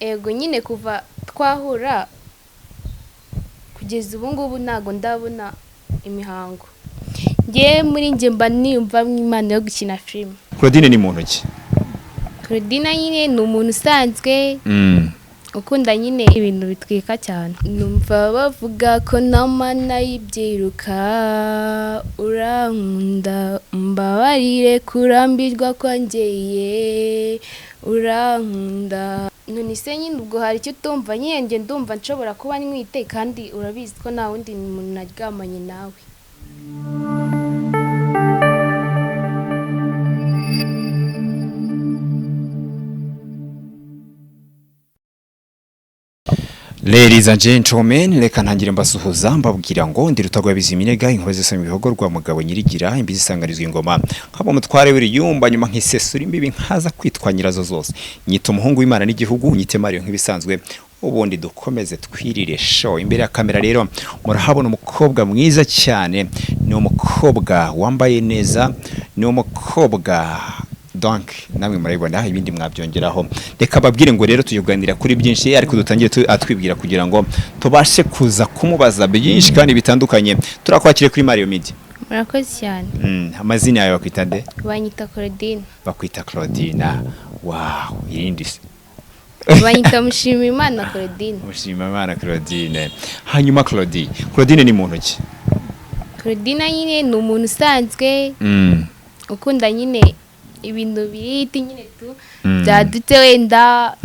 Ego nyine kuva twahura kugeza ubu ngubu ntago ndabona imihango. Ngewe muri njye mba niyumva nk'impano yo gukina filime. Claudine ni muntu ki? Claudine nyine ni umuntu usanzwe ukunda nyine ibintu bitwika cyane. Numva bavuga ko namana y'ibyiruka, urankunda mbabarire kurambirwa kwangeye, urankunda. None se nyine ubwo hari icyo utumva? Nyine njye ndumva nshobora kuba ntwite kandi urabizi ko nta wundi muntu naryamanye nawe. Ladies and gentlemen, reka ntangire mbasuhuza mbabwira ngo ndi Rutagwabizi Minega, inkuba zisa mu bihogo rwa mugabo nyirigira, imbizi isanganizwa ingoma, nkaba umutware w'iriyumba nyuma nkisesura imbibi nkaza kwitwa nyirazo zose. Nyita umuhungu w'Imana n'igihugu, nyite Mario nk'ibisanzwe, ubundi dukomeze twirire show. Imbere ya kamera rero murahabona umukobwa mwiza cyane, ni umukobwa wambaye neza, ni umukobwa donc namwe murabibona, ibindi mwabyongeraho. Reka babwire ngo rero tugiye kuganira kuri byinshi, ariko dutangire atwibwira kugira ngo tubashe kuza kumubaza byinshi kandi bitandukanye. Turakwakire kuri Mario Media. Murakoze cyane. Amazina yawe bakwita nde? Banyita Claudine. Bakwita Claudina. Wow, irindi se? Banyita Mushimiyimana Claudine. Mushimiyimana Claudine. Hanyuma Claudine ni muntu ki? Claudine nyine ni umuntu usanzwe ukunda nyine ibintu biriti nyine tu byadutse wenda,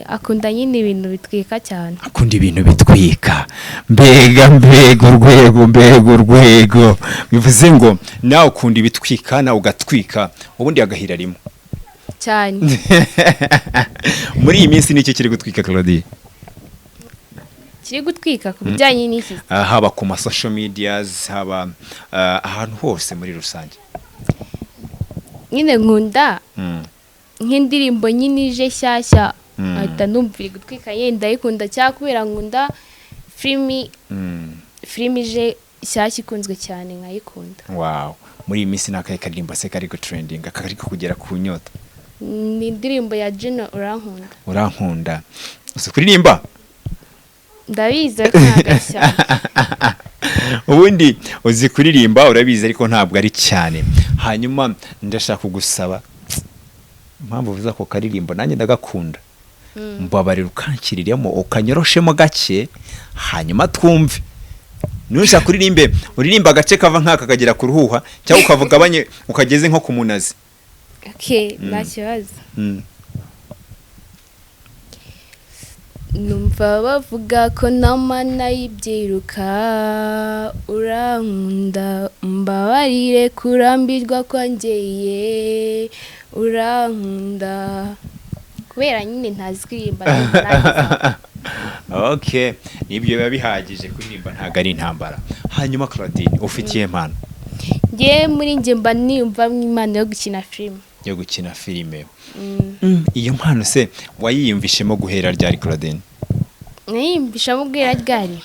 akunda nyine ibintu bitwika cyane. Akunda ibintu bitwika. Mbega mbega urwego, mbega urwego. Bivuze ngo nawe ukunda ibitwika, nawe ugatwika, ubundi agahira rimwe cyane. Muri iyi minsi niki kiri gutwika, Claudine? Kiri gutwika ku bijyanye n'iki? Haba ku ma social medias, haba ahantu hose muri rusange. Nyine nkunda nk'indirimbo nyine ije shyashya, ahita numva iri gutwika, yenda ndayikunda, cyangwa kubera nkunda filimi, filimi ije shyashya ikunzwe cyane nkayikunda. Wow. Muri iyi minsi nakahe karirimbo se kari gutrendinga, kari kugera ku nyota? Ni indirimbo ya Juno, Urankunda. Urankunda. Uzi kuririmba? Ndabizi ariko ntabwo ari cyane. Ubundi uzi kuririmba urabizi ariko ntabwo ari cyane. Hanyuma ndashaka kugusaba, impamvu uvuze ako karirimbo nanjye ndagakunda, mbabarira ukanshyiriremo ukanyoroshemo gake hanyuma twumve. Nushaka kuririmbe, uririmba agace kava nk'aka kagera ku ruhuha, cyangwa ukavugabanye ukageze nko ku munazi. Okay, nta kibazo. Numva bavuga ko namana y'ibyiruka, urankunda mbabarire kurambirwa kwangeye, urankunda. Kubera nyine ntazi kuririmba ntabwo. Okay, nibyo biba bihagije, kuririmba ntabwo ari intambara. Hanyuma Claudine, ufitiye impano? Ngewe muri njye mba niyumva nk'impano yo gukina filime. Yo gukina filime. Iyo mpano se wayiyumvishemo guhera ryari, Claudine? Nayiyumvishamo guhera ryari?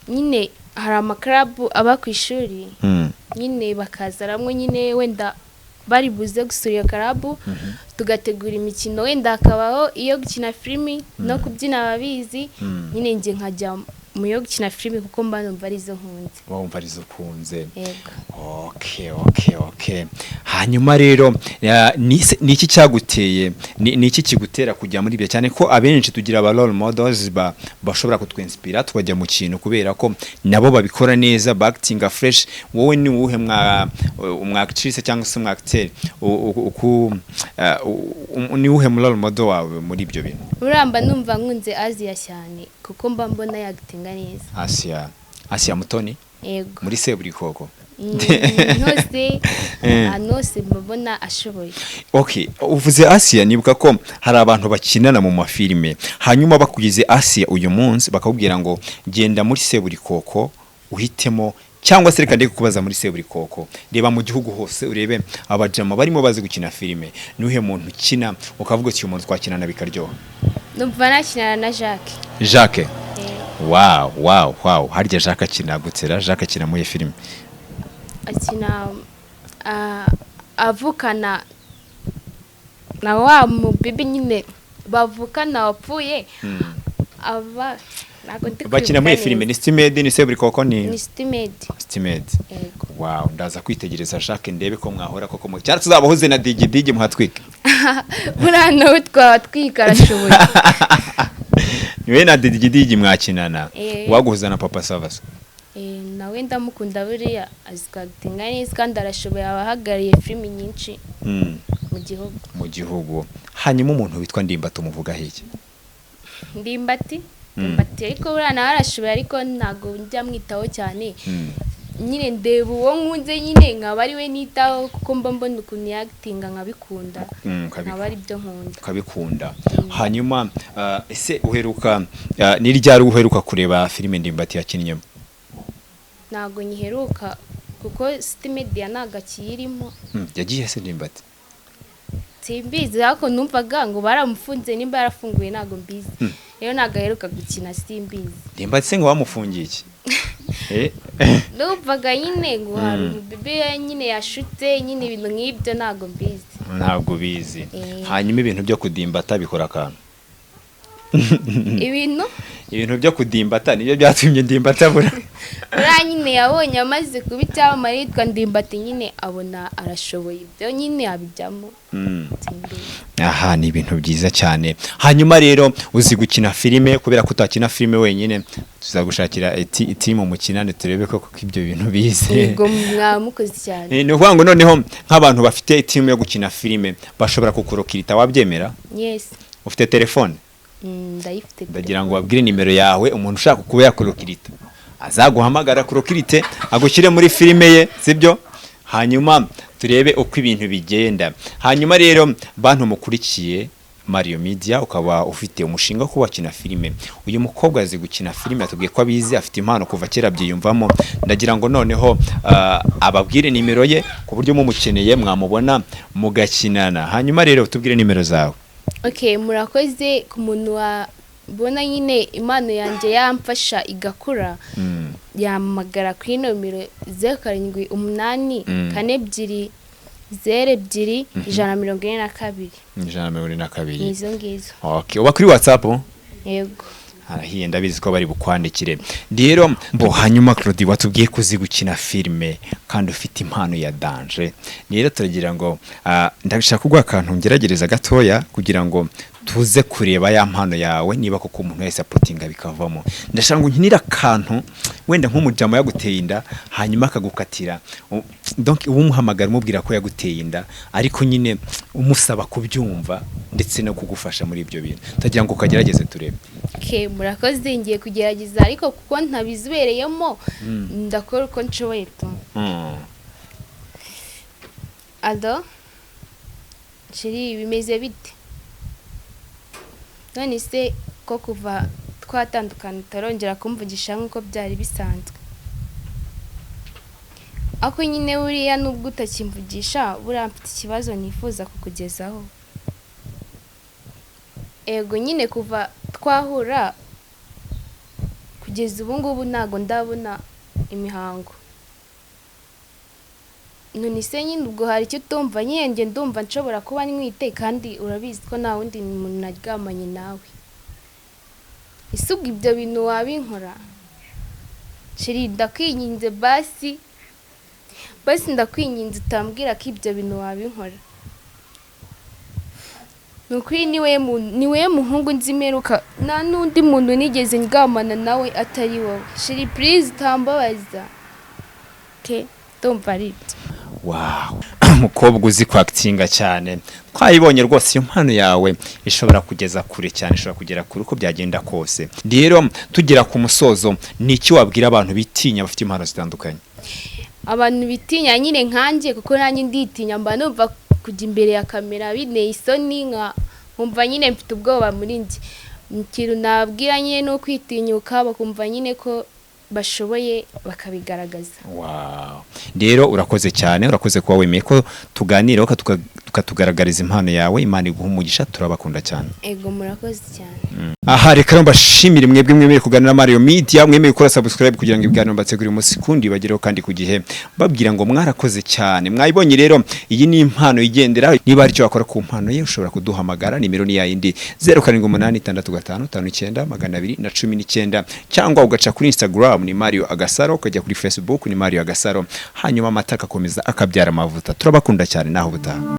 Nyine hari amakarabu aba ku ishuri, nyine bakazaramwo nyine wenda bari buze gusura iyo karabu, tugategura imikino, wenda hakabaho iyo gukina filimi no kubyina ababizi. Nyine njye nkajya mu yo gukina filimi kuko mba numva arizo nkunze. Wumva arizo ukunze? Yego. Okay. Hanyuma rero ni iki cyaguteye, ni iki kigutera kujya muri ibyo, cyane ko abenshi tugira aba role models bashobora kutwinspira tukajya mu kintu kubera ko nabo babikora neza, bactinga fresh. Wowe ni uwuhe mwa umwactrice cyangwa se umwacteur, ni uwuhe mu role model wawe muri ibyo bintu? Uramba numva nkunze Aziya cyane kuko mba mbona yagitinga neza. Asia, Asia Mutoni? Yego. Muri Seburikoko? Hose, ahantu hose mbona ashoboye. Okay, uvuze Asia nibuka ko hari abantu bakinana mu mafilime, hanyuma bakugize Asia uyu munsi bakakubwira ngo genda muri Seburikoko uhitemo, cyangwa se reka ndeke kubaza muri Seburikoko, reba mu gihugu hose urebe abajama barimo bazi gukina filime, nuhe muntu ukina ukavuga uti uyu muntu twakinana bikaryoha? Numva nakinana na Jacques. Jacques? Wow, harya Jacques akina gutera? Jacques akina muri filime? Akina avukana na wa mubibi nyine. Bavukana wapfuye, aba ntabwo ndi Bakina muri kwibuka filime ni neza. Stimedi, ni Seburikoko, ni Ni Sitimedi. Stimedi. Yego. Wow, ndaza kwitegereza Jacques ndebe ko mwahora koko mu cyara tuzabahuze na Digi Digi muhatwike. Buriya nawe twaba twika, arashoboye. Niwe na Digi Digi mwakinana. Eh. Waguhuza na Papa Savas. Eh, nawe ndamukunda, buriya azi kwagitinga neza kandi arashoboye, aba ahagarariye filimi nyinshi mu gihugu. Mu gihugu. Hanyuma umuntu witwa Ndimbati umuvuga iki? Ndimbati, Ndimbati ariko buriya nawe arashoboye, ariko ntabwo njya mwitaho cyane. Nyine ndeba uwo nkunze, nyine nkaba ari we nitaho, kuko mba mbona ukuntu yagitinga nkabikunda. Nkaba ari byo nkunda. Ukabikunda. Hanyuma ese uheruka ni ryari uheruka kureba filime Ndimbati yakinnyemo? Ntabwo nyiheruka kuko City Media ntabwo akiyirimo. Yagiye se Ndimbati? Simbizi, ariko numvaga ngo baramufunze, nimba yarafunguye ntabwo mbizi. Rero ntabwo aheruka gukina, simbizi. Ndimbati se ngo bamufungiye iki? Numvaga nyine ngo hari umubebe nyine yashutse, nyine ibintu nk'ibyo, ntabwo mbizi. Ntabwo bizi. Eh. Hanyuma ibintu byo kudimbata bikora akantu. Ibintu Ibintu byo kudimbata nibyo byatumye Ndimbati abura. Buriya nyine yabonye amaze kuba icyamamare yitwa Ndimbati, nyine abona arashoboye, ibyo nyine abijyamo. Simbizi. Aha ni ibintu byiza cyane. Hanyuma rero uzi gukina filime, kubera ko utakina filime wenyine tuzagushakira itimu mukinane turebe ko koko ibyo bintu bize. Yego, mwamukoze cyane. Ni ukuvuga ngo noneho nk'abantu bafite itimu yo gukina filime bashobora kukurokirita, wabyemera? Yes. Ufite telefone? Ndayifite. Ndagira ngo babwire nimero yawe, umuntu ushaka kuba yakurokirita azaguhamagara kurokirite agushyire muri filime ye, sibyo? Hanyuma turebe uko ibintu bigenda. Hanyuma rero bantu mukurikiye Mario Media, ukaba ufite umushinga wo kuba wakina filime, uyu mukobwa azi gukina filime, atubwiye ko abizi, afite impano kuva kera abyiyumvamo. Ndagira ngo noneho ababwire nimero ye ku buryo mumukeneye mwamubona mugakinana. Hanyuma rero tubwire nimero zawe. Okay, murakoze. Ku muntu wabona nyine impano yanjye yamfasha igakura, yampamagara kuri nomero 078 42 02 142. 142. Ni izo ngizo. Okay, uba kuri WhatsApp? Yego. Arahiye, ndabizi ko bari bukwandikire. Rero mbo hanyuma Claudie, watubwiye ko uzi gukina filime kandi ufite impano ya danger. Rero turagira ngo ndashaka kuguha akantu ngeragereza gatoya kugira ngo tuze kureba ya mpano yawe niba koko umuntu wese apotinga bikavamo. Ndashaka ngo nkinire akantu wenda nk'umujama yaguteye inda hanyuma akagukatira. Donc umuhamagara umubwira ko yaguteye inda, ariko nyine umusaba kubyumva ndetse no kugufasha muri ibyo bintu. Ndagira ngo ukagerageze turebe. Okay, murakoze, ngiye kugerageza, ariko kuko ntabizobereyemo ndakora uko nshoboye tu. Allo chéri, bimeze bite? None se ko kuva twatandukana utarongera kumvugisha nk'uko byari bisanzwe? Ako nyine buriya nubwo utakimvugisha, buriya mfite ikibazo nifuza kukugezaho. Ego nyine, kuva twahura kugeza ubu ngubu ntago ndabona imihango. None se nyine ubwo hari icyo utumva? Nyine njye ndumva nshobora kuba ntwite, kandi urabizi ko nta wundi muntu naryamanye nawe. Ese ubwo ibyo bintu wabinkora? Chéri, ndakwinginze, basi basi, ndakwinginze utambwira ko ibyo bintu wabinkora. Ni ukuri niwe muhungu nzi imperuka, nta n'undi muntu nigeze ndyamana nawe atari wowe. Chéri, please utambabaza. Okay, ndumva ari ibyo. Wow, umukobwa uzi kwakitinga cyane, twayibonye rwose. Iyo mpano yawe ishobora kugeza kure cyane, ishobora kugera kure uko byagenda kose. Rero tugera ku musozo, ni iki wabwira abantu bitinya bafite impano zitandukanye? Abantu bitinya nyine nkanjye, kuko nanjye nditinya, mba numva kujya imbere ya kamera binteye isoni, nka nkumva nyine mfite ubwoba muri njye. Ikintu nababwira nyine ni ukwitinyuka, bakumva nyine ko bashoboye, bakabigaragaza. Wow. Rero urakoze cyane, urakoze kuba wemeye ko tuganira. Ukatugaragariza impano yawe. Imana iguha umugisha, turabakunda cyane. Ego, murakoze cyane. Aha reka rero mbashimire mwebwe mwemeye kuganira na Mario Media, mwemeye gukora subscribe kugira ngo ibiganiro mbategurire umunsi kundi bagereho kandi ku gihe. Babwira ngo mwarakoze cyane. Mwayibonye rero, iyi ni impano igendera. Niba hari icyo wakora ku mpano ye, ushobora kuduhamagara, nimero ni yayindi, 0786559219, cyangwa ugaca kuri Instagram ni Mario Agasaro, ukajya kuri Facebook ni Mario Agasaro, hanyuma amata agakomeza akabyara amavuta. Turabakunda cyane, naho ubutaha.